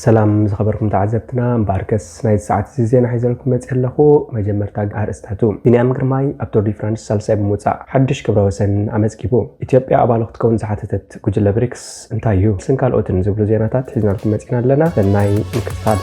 ሰላም ዝኸበርኩም ተዓዘብትና፣ እምበኣርከስ ናይዚ ሰዓት እዚ ዜና ሒዘልኩም መፂእ ኣለኹ። መጀመርታ ኣርእስታቱ። ቢንያም ግርማይ ኣብ ቱር ዲ ፍራንስ ሳልሳይ ብምውፃእ ሓድሽ ክብረ ወሰን ኣመዝጊቡ። ኢትዮጵያ ኣባሉ ክትከውን ዝሓተተት ጉጅለ ብሪክስ እንታይ እዩ? ስን ካልኦትን ዝብሉ ዜናታት ሒዝናልኩም መፂና ኣለና። ሰናይ ምክትታል።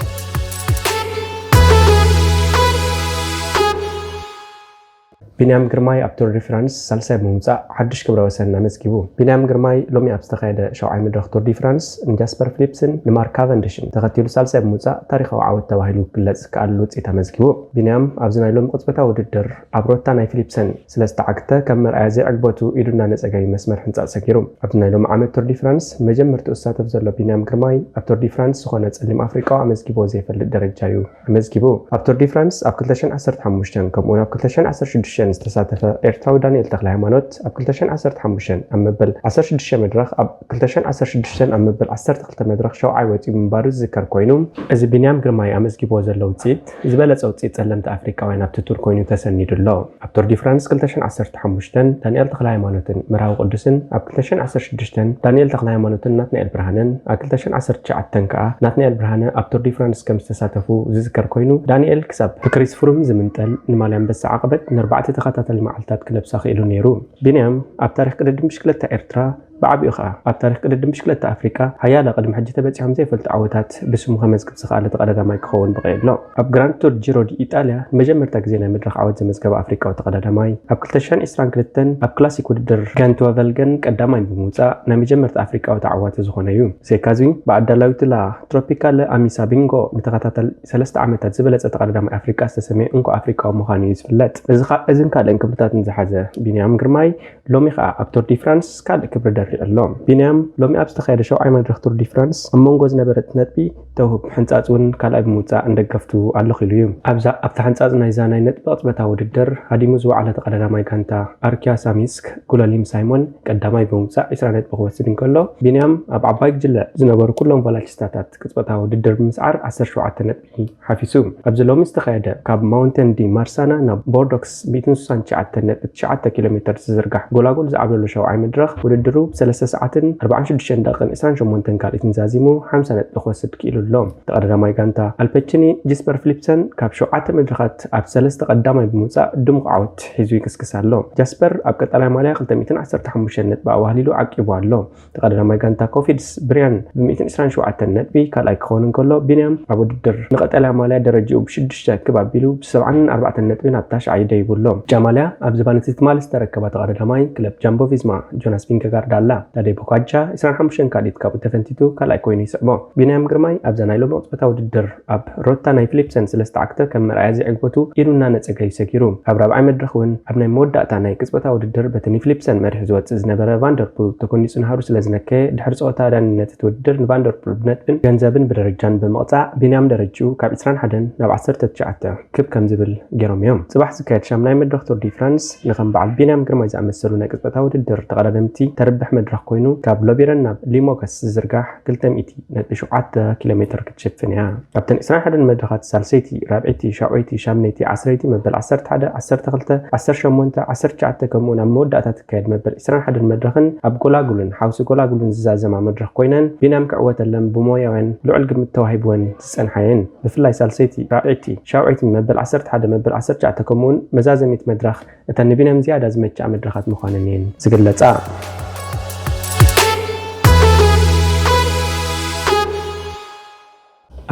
ቢንያም ግርማይ ኣብ ቱር ዲ ፍራንስ ሳልሳይ ብምውፃእ ሓድሽ ክብረ ወሰን ኣመዝጊቡ። ቢንያም ግርማይ ሎሚ ኣብ ዝተኻየደ ሸውዓይ መድረኽ ቱር ዲ ፍራንስ ንጃስፐር ፊሊፕስን ንማርክ ካቨንድሽን ተኸቲሉ ሳልሳይ ብምውፃእ ታሪኻዊ ዓወት ተባሂሉ ክግለፅ ዝከኣለሉ ውፅኢት ኣመዝጊቡ። ቢንያም ኣብዚ ናይ ሎሚ ቅጽበታዊ ውድድር ኣብ ሮታ ናይ ፊሊፕሰን ስለ ዝተዓግተ ከም መርኣያ ዘይዕግበቱ ኢዱ እናነፀገ እዩ መስመር ሕንፃፅ ሰጊሩ። ኣብዚ ናይ ሎሚ ዓመት ቱር ዲ ፍራንስ ንመጀመርትኡ ዝሳተፍ ዘሎ ቢንያም ግርማይ ኣብ ቱር ዲ ፍራንስ ዝኾነ ፀሊም ኣፍሪቃዊ ኣመዝጊቦ ዘይፈልጥ ደረጃ እዩ ኣመዝጊቡ። ኣብ ቱር ዲ ፍራንስ ኣብ ክልተ ሽሕን ዓሰርተ ሓሙሽተን ከምኡውን ኣብ ክልተ ሽሕን ዓሰርተ ሽዱሽተን ዝተሳተፈ ኤርትራዊ ዳንኤል ተክለ ሃይማኖት ኣብ ክልተ ሽሕን ዓሰርተ ሓሙሽተን ኣብ መበል ዓሰርተ ሽዱሽተ መድረኽ ኣብ ክልተ ሽሕን ዓሰርተ ሽዱሽተን ኣብ መበል ዓሰርተ ክልተ መድረኽ ሸውዓይ ወጺኡ ምንባሩ ዝዝከር ኮይኑ፣ እዚ ቢንያም ግርማይ ኣመዝጊብዎ ዘሎ ውጽኢት ዝበለጸ ውጽኢት ጸለምቲ ኣፍሪቃውያን ኣብቲ ቱር ኮይኑ ተሰኒዱ ኣሎ። ኣብ ቱር ዲ ፍራንስ ክልተ ሽሕን ዓሰርተ ሓሙሽተን ዳንኤል ተክለ ሃይማኖትን መርሃዊ ቅዱስን ኣብ ክልተ ሽሕን ዓሰርተ ሽዱሽተን ዳንኤል ተክለ ሃይማኖትን ናትናኤል ብርሃነን ኣብ ክልተ ሽሕን ዓሰርተ ትሽዓተን ከኣ ናትናኤል ብርሃነ ኣብ ቱር ዲ ፍራንስ ከም ዝተሳተፉ ዝዝከር ኮይኑ፣ ዳንኤል ክሳብ ብክሪስ ፍሩም ዝምንጠል ንማልያ ኣንበሳ ዓቐበት ንኣርባዕተ ተኸታታሊ መዓልታት ክለብሳ ክኢሉ ነይሩ። ቢንያም ኣብ ታሪኽ ቅድድም ብሽክለታ ኤርትራ ብዓቢኡ ከኣ ኣብ ታሪኽ ቅድድም ብሽክለታ ኣፍሪቃ ሓያለ ቅድሚ ሕጂ ተበጺሖም ዘይፈልጡ ዓወታት ብስሙ ከመዝግብ ዝኸኣለ ተቐዳዳማይ ክኸውን በቒዑ ኣሎ። ኣብ ግራንድ ቱር ጂሮ ዲ ኢጣልያ ንመጀመርታ ግዜ ናይ መድረኽ ዓወት ዘመዝገበ ኣፍሪቃዊ ተቐዳዳማይ፣ ኣብ ክልተ ሽሕን ዕስራን ክልተን ኣብ ክላሲክ ውድድር ገንትወቨልገን ቀዳማይ ብምውጻእ ናይ መጀመርታ ኣፍሪቃዊ ተዓዋቲ ዝኾነ እዩ። ብዘይካዚ ብኣዳላዊት ላ ትሮፒካለ ኣሚሳ ቢንጎ ንተኸታታሊ ሰለስተ ዓመታት ዝበለጸ ተቐዳዳማይ ኣፍሪቃ ዝተሰምየ እንኮ ኣፍሪቃዊ ምዃኑ እዩ ዝፍለጥ። እዚ ኸ-፣ እዝን ካልእን ክብርታትን ዝሓዘ ቢንያም ግርማይ ሎሚ ኸኣ ኣብ ቱር ዲ ፍራንስ ካልእ ክብሪ ደሪዑ ኣሎ። ቢንያም ሎሚ ኣብ ዝተኻየደ ሸውዓይ መድረኽ ቱር ዲ ፍራንስ ኣብ መንጎ ዝነበረት ነጥቢ ተውህብ ሕንጻጽ እውን ካልኣይ ብምውጻእ ንደገፍቱ ኣለኺሉ እዩ። ኣብዛ፣ ኣብታ ሕንጻጽ ናይዛ ናይ ነጥቢ ቅጽበታዊ ውድድር ሃዲሙ ዝወዓለ ተቐዳዳማይ ጋንታ ኣርኪያ ሳሚስክ ጉለሊም ሳይሞን ቀዳማይ ብምውጻእ ዕስራ ነጥቢ ክወስድ እንከሎ፣ ቢንያም ኣብ ዓባይ ጉጅለ ዝነበሩ ኩሎም ቮላቺስታታት ቅጽበታዊ ውድድር ብምስዓር ዓሰርተ ሸውዓተ ነጥቢ ሓፊሱ። ኣብዚ ሎሚ ዝተኻየደ ካብ ማውንቴን ዲ ማርሳና ናብ ቦርዶክስ ሚእትን ስሳን ትሽዓተን ነጥቢ ትሽዓተ ኪሎ ሜተር ዝዝርጋሕ ጎላጉል ዝዓብለሉ ሸውዓይ መድረኽ ውድድሩ ብሰለስተ ሰዓትን ኣርባዓን ሽዱሽተን ደቂቕን ዕስራን ሸሞንተን ካልኢትን ዛዚሙ ሓምሳ ነጥቢ ክወስድ ክኢሉ ኣሎ። ተቐዳዳማይ ጋንታ ኣልፐቺኒ ጂስፐር ፊሊፕሰን ካብ ሸውዓተ መድረኻት ኣብ ሰለስተ ቀዳማይ ብምውጻእ ድሙቕ ዓወት ሒዙ ይግስግስ ኣሎ። ጃስፐር ኣብ ቀጠልያ ማልያ ክልተ ሚእትን ዓሰርተ ሓሙሽተን ነጥቢ ኣዋህሊሉ ዓቂቡ ኣሎ። ተቐዳዳማይ ጋንታ ኮፊድስ ብርያን ብ ሚእትን ዕስራን ሸውዓተን ነጥቢ ካልኣይ ክኸውን እንከሎ፣ ቢንያም ኣብ ውድድር ንቀጠልያ ማልያ ደረጃኡ ብሽዱሽተ ክብ ኣቢሉ ብ ሰብዓን ኣርባዕተን ነጥቢ ናብ ታሽዓይ ደይቡ ኣሎ። ብጫ ማልያ ኣብ ዝባን እቲ ትማሊ ዝተረከባ ተቐዳዳማይ ክለብ ጃምቦ ቪስማ ጆናስ ቪንገጋርድ ኣላ። ታደይ ቦኳጃ ዕስራን ሓሙሽተን ካልኢት ካብኡ ተፈንቲቱ ካልኣይ ኮይኑ ይስዕቦ። ቢንያም ግርማይ ኣብዛ ናይ ሎሚ ቅጽበታዊ ውድድር ኣብ ሮታ ናይ ፊሊፕሰን ስለ ዝተዓግተ ከም መርኣያ ዘይዕግበቱ ኢዱ እናነጸገ እዩ ሰጊሩ። ኣብ ራብዓይ መድረኽ እውን ኣብ ናይ መወዳእታ ናይ ቅጽበታዊ ውድድር በቲ ንፊሊፕሰን መሪሑ ዝወጽእ ዝነበረ ቫንደርፑል ተኮኒጹ ንሃሩ ስለ ዝነከየ፣ ድሕሪ ጸወታ ዳንነት እቲ ውድድር ንቫንደርፑል ብነጥብን ገንዘብን ብደረጃን ብምቕጻዕ፣ ቢንያም ደረጅኡ ካብ ዕስራን ሓደን ናብ ዓሰርተ ትሽዓተ ክብ ከም ዝብል ገይሮም እዮም። ጽባሕ ዝካየድ ሻምናይ መድረኽ ቱር ዲ ፍራንስ ንኸም በዓል ቢንያም ግርማይ ዝኣመሰሉ ናይ ቅጽበታዊ ውድድር ተቐዳደምቲ ተርብሕ መድረኽ ኮይኑ፣ ካብ ሎቢረን ናብ ሊሞከስ ዝዝርጋሕ ክልተ ሚእቲ ነጥቢ ሸውዓተ ኪሎ ሜተር ክትሽፍን እያ። ካብተን ዕስራን ሓደን መድረኻት ሳልሰይቲ፣ ራብዐይቲ፣ ሻውዐይቲ፣ ሻምነይቲ፣ ዓስረይቲ፣ መበል ዓሰርተ ሓደ፣ ዓሰርተ ክልተ፣ ዓሰርተ ሸሞንተ፣ ዓሰርተ ትሽዓተ ከምኡውን ኣብ መወዳእታ ትካየድ መበል ዕስራን ሓደን መድረኽን ኣብ ጎላጉልን ሓውሲ ጎላጉልን ዝዛዘማ መድረኽ ኮይነን ቢንያም ክዕወተለን ብሞያውያን ልዑል ግምት ተዋሂብወን ዝጸንሓ እየን። ብፍላይ ሳልሰይቲ፣ ራብዐይቲ፣ ሻውዐይቲ፣ መበል ዓሰርተ ሓደ፣ መበል ዓሰርተ ትሽዓተ ከምኡውን መዛዘሚት መድረኽ እተን ንቢንያም ዝያዳ ዝመችኣ መድረኻት ምዃነን እየን ዝግለጻ።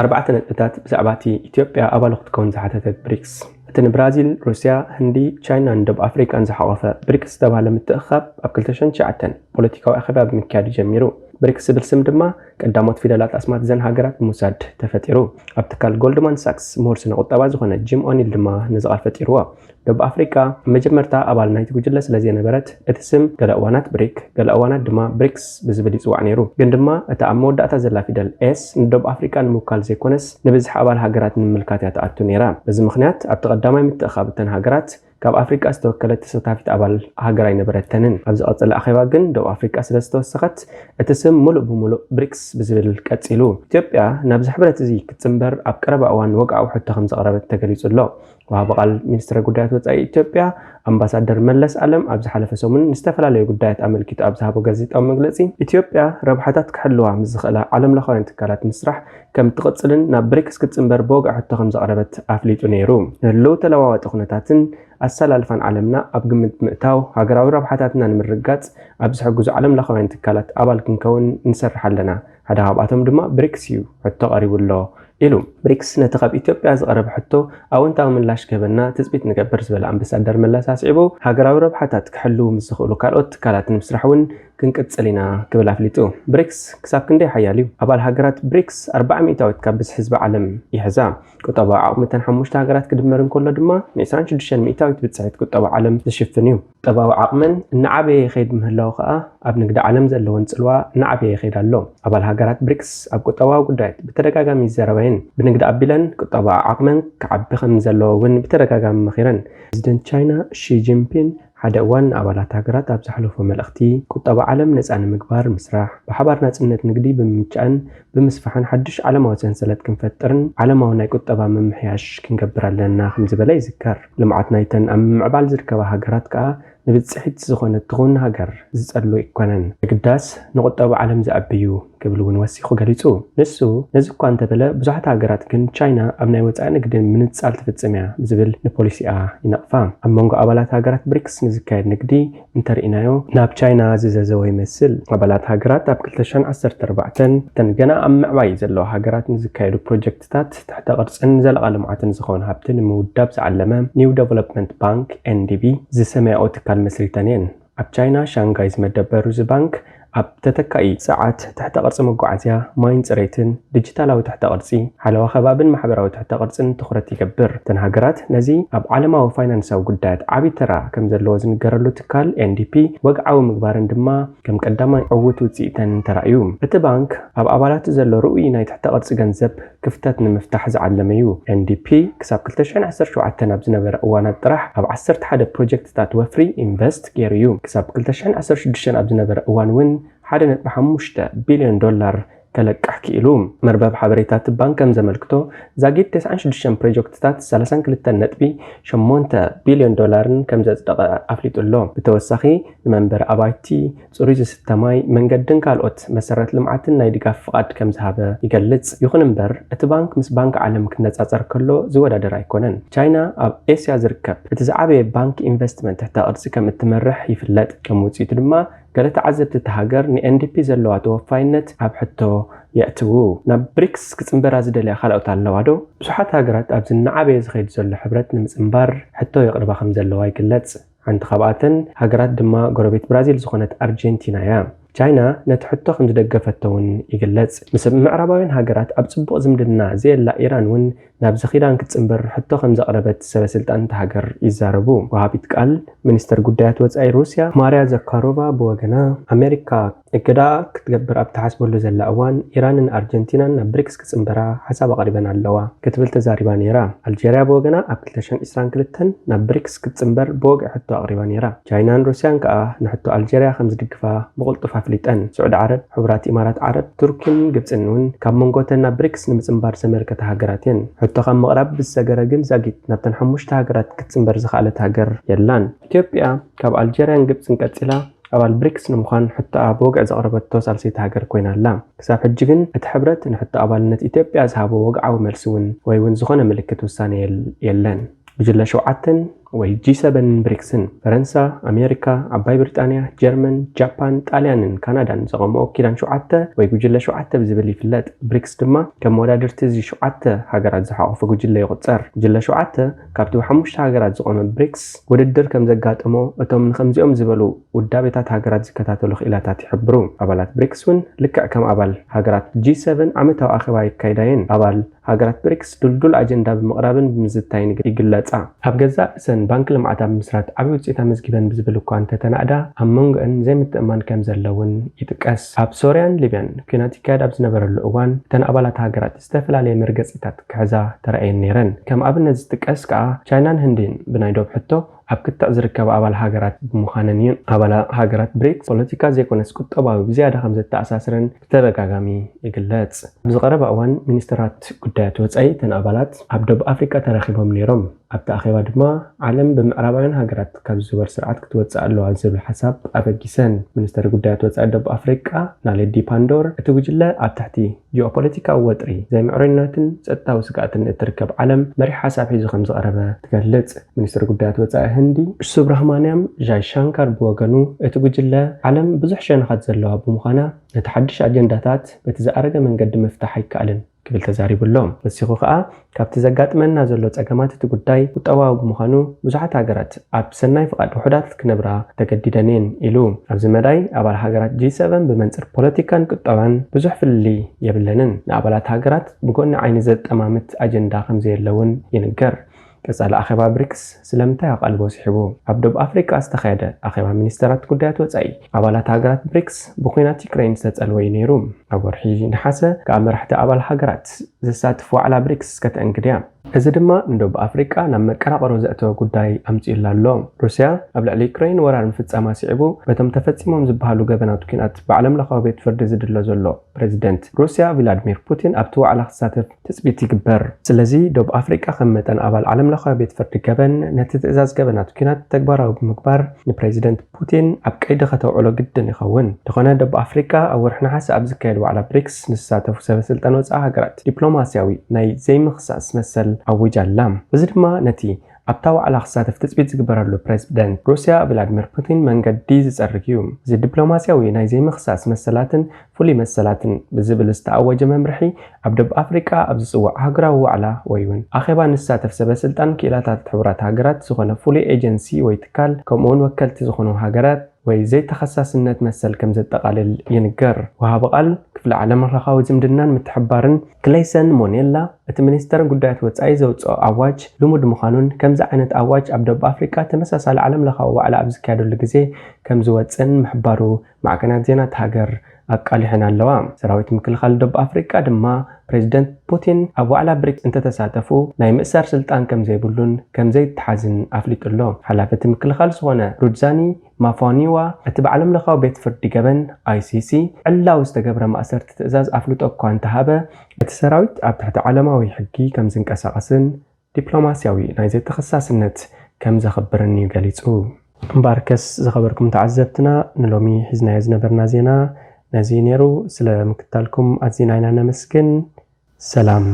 ኣርባዕተ ነጥብታት ብዛዕባ እቲ ኢትዮጵያ ኣባሉ ክትከውን ዝሓተተት ብሪክስ። እቲ ንብራዚል፣ ሩስያ፣ ህንዲ፣ ቻይናን ደቡብ ኣፍሪቃን ዝሓቖፈ ብሪክስ ዝተባህለ ምትእኽኻብ ኣብ ክልተ ሽሕን ትሽዓተን ፖለቲካዊ ኣኼባ ብምክያድ ጀሚሩ። ብሪክስ ዝብል ስም ድማ ቀዳሞት ፊደላት ኣስማት እዘን ሃገራት ብምውሳድ ተፈጢሩ። ኣብ ትካል ጎልድማን ሳክስ ምሁር ስነ ቁጠባ ዝኾነ ጂም ኦኒል ድማ ነዚ ቃል ፈጢርዎ። ደቡብ ኣፍሪቃ ኣብ መጀመርታ ኣባል ናይቲ ጉጅለ ስለ ዘይነበረት፣ እቲ ስም ገለ እዋናት ብሪክ፣ ገለ እዋናት ድማ ብሪክስ ብዝብል ይጽዋዕ ነይሩ። ግን ድማ እታ ኣብ መወዳእታ ዘላ ፊደል ኤስ ንደቡብ ኣፍሪቃ ንምውካል ዘይኮነስ፣ ንብዝሒ ኣባል ሃገራት ንምምልካት እያ ትኣቱ ነይራ። በዚ ምኽንያት፣ ኣብቲ ቀዳማይ ምትእኻብ እተን ሃገራት ካብ ኣፍሪቃ ዝተወከለት ተሳታፊት ኣባል ሃገር ኣይነበረተንን። ኣብ ዝቐጸለ ኣኼባ ግን ደቡብ ኣፍሪቃ ስለ ዝተወሰኸት እቲ ስም ሙሉእ ብሙሉእ ብሪክስ ብዝብል ቀጺሉ። ኢትዮጵያ ናብዚ ሕብረት እዚ ክትጽንበር ኣብ ቀረባ እዋን ወግዓዊ ሕቶ ከም ዘቕረበት ተገሊጹ ኣሎ። ወሃቢ ቃል ሚኒስትሪ ጉዳያት ወጻኢ ኢትዮጵያ ኣምባሳደር መለስ ኣለም ኣብ ዝሓለፈ ሰሙን ንዝተፈላለዩ ጉዳያት ኣመልኪቱ ኣብ ዝሃቦ ጋዜጣዊ መግለጺ፣ ኢትዮጵያ ረብሓታት ክሕልዋ ምስ ዝኽእላ ዓለምለኻውያን ትካላት ምስራሕ ከም እትቕጽልን ናብ ብሪክስ ክትጽንበር ብወግዒ ሕቶ ከም ዘቕረበት ኣፍሊጡ ነይሩ። ንህልው ተለዋዋጢ ኩነታትን ኣሰላልፋን ዓለምና ኣብ ግምት ምእታው፣ ሃገራዊ ረብሓታትና ንምርግጋጽ ኣብ ዝሕግዙ ዓለምለኻውያን ትካላት ኣባል ክንከውን ንሰርሕ ኣለና። ሓደ ካብኣቶም ድማ ብሪክስ እዩ። ሕቶ ቀሪቡ ኣሎ ኢሉ። ብሪክስ ነቲ ካብ ኢትዮጵያ ዝቐረበ ሕቶ ኣወንታዊ ምላሽ ክህበና ትጽቢት ንገብር ዝበለ ኣምባሳደር መለስ ኣስዒቡ፣ ሃገራዊ ረብሓታት ክሕልዉ ምስ ዝኽእሉ ካልኦት ትካላት ንምስራሕ እውን ክንቅጽል ኢና ክብል ኣፍሊጡ። ብሪክስ ክሳብ ክንደይ ሓያል እዩ? ኣባል ሃገራት ብሪክስ ኣርባዓ ሚእታዊት ካብ ብዝሒ ህዝቢ ዓለም ይሕዛ። ቁጠባዊ ዓቕሚ እተን ሓሙሽተ ሃገራት ክድመር እንከሎ ድማ ን ዕስራን ሽዱሽተን ሚእታዊት ብጽሒት ቁጠባ ዓለም ዝሽፍን እዩ። ቁጠባዊ ዓቕመን እናዓበየ ይኸይድ ምህላው ከኣ ኣብ ንግዲ ዓለም ዘለወን ጽልዋ እናዓበየ ይኸይድ ኣሎ። ኣባል ሃገራት ብሪክስ ኣብ ቁጠባዊ ጉዳያት ብተደጋጋሚ ይዘረባየን ብንግዲ ኣቢለን ቁጠባዊ ዓቕመን ክዓቢ ከም ዘለዎ እውን ብተደጋጋሚ መኺረን። ፕሬዚደንት ቻይና ሺ ጂንፒን ሓደ እዋን ንኣባላት ሃገራት ኣብ ዝሓለፎ መልእኽቲ፣ ቁጠባ ዓለም ነጻ ንምግባር ምስራሕ፣ ብሓባር ናጽነት ንግዲ ብምምቻእን ብምስፋሕን ሓድሽ ዓለማዊ ሰንሰለት ክንፈጥርን ዓለማዊ ናይ ቁጠባ ምምሕያሽ ክንገብር ኣለና ከም ዝበለ ይዝከር። ልምዓት ናይተን ኣብ ምምዕባል ዝርከባ ሃገራት ከኣ ንብጽሒት ዝኾነት ትኹን ሃገር ዝጸሉ ኣይኮነን። የግዳስ ንቁጠባ ዓለም ዝኣቢ እዩ ክብል እውን ወሲኹ ገሊጹ። ንሱ፣ ነዚ እኳ እንተበለ፣ ብዙሓት ሃገራት ግን ቻይና ኣብ ናይ ወጻኢ ንግዲ ምንጻል ትፍጽም እያ ብዝብል ንፖሊሲኣ ይነቕፋ። ኣብ መንጎ ኣባላት ሃገራት ብሪክስ ንዝካየድ ንግዲ እንተርኢናዮ፣ ናብ ቻይና ዝዘዘወ ይመስል። ኣባላት ሃገራት ኣብ ክልተ ሽሕን ዓሰርተ ኣርባዕተን እተን ገና ኣብ ምዕባይ ዘለዋ ሃገራት ንዝካየዱ ፕሮጀክትታት ትሕተ ቅርጽን ዘለቓ ልምዓትን ዝኸውን ሃብቲ ንምውዳብ ዝዓለመ ኒው ዴቨሎፕመንት ባንክ፣ ኤን ዲ ቢ፣ ዝሰመያኦ ትካል መስሪተን እየን። ኣብ ቻይና ሻንጋይ ዝመደበሩ እዚ ባንክ ኣብ ተተካኢ ጸዓት፣ ትሕተ ቅርጺ መጓዓዝያ፣ ማይን ጽሬትን፣ ዲጂታላዊ ትሕተ ቅርጺ፣ ሓለዋ ከባብን ማሕበራዊ ትሕተ ቅርጽን ትኹረት ይገብር። እተን ሃገራት ነዚ ኣብ ዓለማዊ ፋይናንሳዊ ጉዳያት ዓቢ ተራ ከም ዘለዎ ዝንገረሉ ትካል ኤን ዲ ፒ ወግዓዊ ምግባረን ድማ ከም ቀዳማይ ዕዉት ውጽኢተን ተራእዩ። እቲ ባንክ ኣብ ኣባላቱ ዘሎ ርኡይ ናይ ትሕተ ቅርጺ ገንዘብ ክፍተት ንምፍታሕ ዝዓለመ እዩ። ኤን ዲ ፒ ክሳብ ክልተ ሽሕን ዓሰርተ ሸውዓተን ኣብ ዝነበረ እዋናት ጥራሕ ኣብ ዓሰርተ ሓደ ፕሮጀክትታት ወፍሪ ኢንቨስት ገይሩ እዩ። ክሳብ ክልተ ሽሕን ዓሰርተ ሽዱሽተን ኣብ ዝነበረ እዋን እውን ሓደ ነጥቢ ሓሙሽተ ቢልዮን ዶላር ከለቅሕ ክኢሉ። መርበብ ሓበሬታ እቲ ባንክ ከም ዘመልክቶ፣ ዛጊድ ተስዓን ሽዱሽተን ፕሮጀክትታት ሰላሳን ክልተን ነጥቢ ሸሞንተ ቢልዮን ዶላርን ከም ዘጽደቐ ኣፍሊጡ ኣሎ። ብተወሳኺ ንመንበሪ ኣባይቲ፣ ጽሩይ ዝስተ ማይ፣ መንገድን ካልኦት መሰረት ልምዓትን ናይ ድጋፍ ፍቓድ ከም ዝሃበ ይገልጽ። ይኹን እምበር፣ እቲ ባንክ ምስ ባንክ ዓለም ክነጻጸር ከሎ ዝወዳደር ኣይኮነን። ቻይና ኣብ ኤስያ ዝርከብ እቲ ዝዓበየ ባንክ ኢንቨስትመንት ትሕተ ቅርጺ ከም እትመርሕ ይፍለጥ። ከም ውጽኢቱ ድማ፣ ገለ ተዓዘብቲ እታ ሃገር ን ኤን ዲ ፒ ዘለዋ ተወፋይነት ኣብ ሕቶ የእትዉ። ናብ ብሪክስ ክጽንበራ ዝደልያ ካልኦት ኣለዋ ዶ? ብዙሓት ሃገራት ኣብዚ እናዓበየ ዝኸይድ ዘሎ ሕብረት ንምጽንባር ሕቶ የቕርባ ከም ዘለዋ ይግለጽ። ሓንቲ ካብኣተን ሃገራት ድማ ጎረቤት ብራዚል ዝኾነት ኣርጀንቲና እያ። ቻይና ነቲ ሕቶ ከም ዝደገፈቶ እውን ይግለጽ። ምስ ምዕራባውያን ሃገራት ኣብ ጽቡቕ ዝምድና ዘየላ ኢራን እውን ናብዚ ኪዳን ክትጽንበር ሕቶ ከም ዘቕረበት ሰበ ስልጣን እታ ሃገር ይዛረቡ። ወሃቢት ቃል ሚኒስተር ጉዳያት ወጻኢ ሩስያ ማርያ ዘካሮቫ ብወገና፣ ኣሜሪካ እገዳ ክትገብር ኣብ ትሓስበሉ ዘላ እዋን፣ ኢራንን ኣርጀንቲናን ናብ ብሪክስ ክጽንበራ ሓሳብ ኣቕሪበን ኣለዋ ክትብል ተዛሪባ ነይራ። ኣልጀርያ ብወገና ኣብ ክልተ ሽሕን ዕስራን ክልተን ናብ ብሪክስ ክትጽንበር ብወግዒ ሕቶ ኣቕሪባ ነይራ። ቻይናን ሩስያን ከኣ ንሕቶ ኣልጀርያ ከም ዝድግፋ ብቕልጡፍ ኣፍሊጠን። ስዑዲ ዓረብ፣ ሕቡራት ኢማራት ዓረብ፣ ቱርኪን ግብጽን እውን ካብ መንጎተን ናብ ብሪክስ ንምጽንባር ዘመልከታ ሃገራት እየን። ሕቶ ካብ ምቕራብ ብዝሰገረ ግን ዛጊት ናብተን ሓሙሽተ ሃገራት ክትጽንበር ዝኸኣለት ሃገር የላን። ኢትዮጵያ ካብ ኣልጀርያን ግብጽን ቀጺላ ኣባል ብሪክስ ንምዃን ሕቶኣ ብወግዒ ዘቕረበቶ ሳልሰይቲ ሃገር ኮይና ኣላ። ክሳብ ሕጂ ግን እቲ ሕብረት ንሕቶ ኣባልነት ኢትዮጵያ ዝሃቦ ወግዓዊ መልሲ እውን ወይ እውን ዝኾነ ምልክት ውሳነ የል-፣ የለን። ጉጅለ ሸውዓተን ወይ ጂ ሰቨንን ብሪክስን፣ ፈረንሳ፣ ኣሜሪካ፣ ዓባይ ብሪጣንያ፣ ጀርመን፣ ጃፓን፣ ጣልያንን ካናዳን ዘቐምኦ ኪዳን ሸውዓተ ወይ ጉጅለ ሸውዓተ ብዝብል ይፍለጥ። ብሪክስ ድማ ከም መወዳድርቲ እዚ ሸውዓተ ሃገራት ዝሓቖፈ ጉጅለ ይቑጸር። ጉጅለ ሸውዓተ ካብቲ ብሓሙሽተ ሃገራት ዝቖመ ብሪክስ ውድድር ከም ዘጋጠሞ እቶም ንከምዚኦም ዝበሉ ውዳቤታት ሃገራት ዝከታተሉ ክኢላታት ይሕብሩ። ኣባላት ብሪክስ እውን ልክዕ ከም ኣባል ሃገራት ጂ ሰቨን ዓመታዊ ኣኼባ የካይዳ እየን። ኣባል ሃገራት ብሪክስ ድልዱል ኣጀንዳ ብምቕራብን ብምዝታይን ይግ-፣ ይግለጻ። ኣብ ገዛእ ርእሰን ባንክ ልምዓት ኣብ ምስራት ዓቢ ውጽኢት ኣመዝጊበን ብዝብል እኳ እንተተናእዳ፣ ኣብ መንጎአን ዘይምትእምማን ከም ዘሎ እውን ይጥቀስ። ኣብ ሶርያን ሊብያን ኲናት ይካየድ ኣብ ዝነበረሉ እዋን፣ እተን ኣባላት ሃገራት ዝተፈላለየ መርገጺታት ክሕዛ ተራእየን ነይረን። ከም ኣብነት ዝጥቀስ ከኣ፣ ቻይናን ህንድን ብናይ ዶብ ሕቶ ኣብ ክትዕ ዝርከባ ኣባል ሃገራት ብምዃነን እዩ። ኣባል ሃገራት ብሪክስ ፖለቲካ ዘይኮነስ ቁጠባዊ ብዝያዳ ከም ዘተኣሳስረን ብተደጋጋሚ ይግለጽ። ኣብዚ ቀረባ እዋን ሚኒስትራት ጉዳያት ወጻኢ እተን ኣባላት ኣብ ደቡብ ኣፍሪቃ ተራኺቦም ነይሮም። ኣብቲ ኣኼባ ድማ ዓለም ብምዕራባውያን ሃገራት ካብ ዝዝወር ስርዓት ክትወጽእ ኣለዋ ዝብል ሓሳብ ኣበጊሰን። ሚኒስተር ጉዳያት ወጻኢ ደቡብ ኣፍሪቃ ናሌዲ ፓንዶር እቲ ጉጅለ ኣብ ትሕቲ ጂኦፖለቲካዊ ወጥሪ፣ ዘይምዕሩይነትን ጸጥታዊ ስግኣትን እትርከብ ዓለም መሪሕ ሓሳብ ሒዙ ከም ዝቐረበ ትገልጽ። ሚኒስትር ጉዳያት ወጻኢ ህንዲ ሱብራህማንያም ጃይሻንካር ብወገኑ እቲ ጉጅለ ዓለም ብዙሕ ሸነኻት ዘለዋ ብምዃና ነቲ ሓድሽ ኣጀንዳታት በቲ ዝኣረገ መንገዲ ምፍታሕ ኣይከኣልን ክብል ተዛሪቡ ኣሎ። ወሲኹ ከኣ ካብቲ ዘጋጥመና ዘሎ ጸገማት እቲ ጉዳይ ቁጠባዊ ብምዃኑ ብዙሓት ሃገራት ኣብ ሰናይ ፍቓድ ውሑዳት ክነብራ ተገዲደን እየን ኢሉ። ኣብዚ መዳይ ኣባል ሃገራት ጂ ሰቨን ብመንጽር ፖለቲካን ቁጠባን ብዙሕ ፍልልይ የብለንን። ንኣባላት ሃገራት ብጎኒ ዓይኒ ዘጠማምት ኣጀንዳ ከም ዘየለ እውን ይንገር። ቀጻሊ ኣኼባ ብሪክስ ስለምንታይ ኣቓልቦ ስሒቡ? ኣብ ደቡብ ኣፍሪቃ ዝተኻየደ ኣኼባ ሚኒስተራት ጉዳያት ወጻኢ ኣባላት ሃገራት ብሪክስ ብኲናት ዩክሬን ዝተጸልወ እዩ ነይሩ። ኣብ ወርሒ ነሓሰ ከኣ መራሕቲ ኣባል ሃገራት ዘሳትፍ ዋዕላ ብሪክስ ከተእንግድ እያ። እዚ ድማ ንደቡብ ኣፍሪቃ ናብ መቀራቐሮ ዘእተወ ጉዳይ ኣምጺኡላ ኣሎ። ሩስያ ኣብ ልዕሊ ዩክሬን ወራር ምፍጻማ ስዒቡ በቶም ተፈጺሞም ዝበሃሉ ገበናት ኲናት ብዓለም ለኻዊ ቤት ፍርዲ ዝድሎ ዘሎ ፕሬዚደንት ሩስያ ቪላድሚር ፑቲን ኣብቲ ዋዕላ ክሳተፍ ትጽቢት ይግበር። ስለዚ ደቡብ ኣፍሪቃ ከም መጠን ኣባል ዓለም ለኻዊ ቤት ፍርዲ ገበን ነቲ ትእዛዝ ገበናት ኲናት ተግባራዊ ብምግባር ንፕሬዚደንት ፑቲን ኣብ ቀይዲ ከተውዕሎ ግድን ይኸውን። እንተኾነ ደቡብ ኣፍሪቃ ኣብ ወርሒ ነሓሰ ኣብ ዝካየድ ዋዕላ ብሪክስ ንዝሳተፉ ሰበ ስልጣን ወጻኢ ሃገራት ዲፕሎማስያዊ ናይ ዘይምኽሳስ መሰል ኣዊጃ ኣላ። እዚ ድማ ነቲ ኣብታ ዋዕላ ክሳተፍ ትጽቢት ዝግበረሉ ፕሬዚደንት ሩስያ ቭላድሚር ፑቲን መንገዲ ዝጸርግ እዩ። እዚ ዲፕሎማስያዊ ናይ ዘይምኽሳስ መሰላትን ፍሉይ መሰላትን ብዝብል ዝተኣወጀ መምርሒ ኣብ ደቡብ ኣፍሪቃ ኣብ ዝጽዋዕ ሃገራዊ ዋዕላ ወይ እውን ኣኼባ ንሳተፍ ሰበ ስልጣን ክኢላታት ሕቡራት ሃገራት ዝኾነ ፍሉይ ኤጀንሲ ወይ ትካል ከምኡ እውን ወከልቲ ዝኾኑ ሃገራት ወይ ዘይተኸሳስነት መሰል ከም ዘጠቓልል ይንገር። ወሃቢ ቃል ክፍሊ ዓለም ለኻዊ ዝምድናን ምትሕብባርን ክሌይሰን ሞኔላ እቲ ሚኒስተር ጉዳያት ወጻኢ ዘውጽኦ ኣዋጅ ልሙድ ምዃኑን ከምዚ ዓይነት ኣዋጅ ኣብ ደቡብ ኣፍሪቃ ተመሳሳሊ ዓለም ለኻዊ ዋዕላ ኣብ ዝካየደሉ ግዜ ከም ዝወጽእን ምሕባሩ ማዕከናት ዜና እቲ ሃገር ኣቃሊሐን ኣለዋ። ሰራዊት ምክልኻል ደቡብ ኣፍሪቃ ድማ ፕሬዚደንት ፑቲን ኣብ ዋዕላ ብሪክስ እንተተሳተፉ ናይ ምእሳር ስልጣን ከም ዘይብሉን ከም ዘይተሓዝን ኣፍሊጡ ኣሎ። ሓላፊ እቲ ምክልኻል ዝኾነ ሩድዛኒ ማፋኒዋ እቲ ብዓለም ለኻዊ ቤት ፍርዲ ገበን ኣይ ሲ ሲ ዕላዊ ዝተገብረ ማእሰርቲ ትእዛዝ ኣፍልጦ እኳ እንተሃበ እቲ ሰራዊት ኣብ ትሕቲ ዓለማዊ ሕጊ ከም ዝንቀሳቐስን ዲፕሎማስያዊ ናይ ዘይተኸሳስነት ከም ዘኽብርን እዩ ገሊጹ። እምበኣርከስ ዝኸበርኩም ተዓዘብትና ንሎሚ ሒዝናዮ ዝነበርና ዜና ነዚ ነይሩ። ስለ ምክታልኩም ኣዚና ኢና ነመስግን። ሰላም።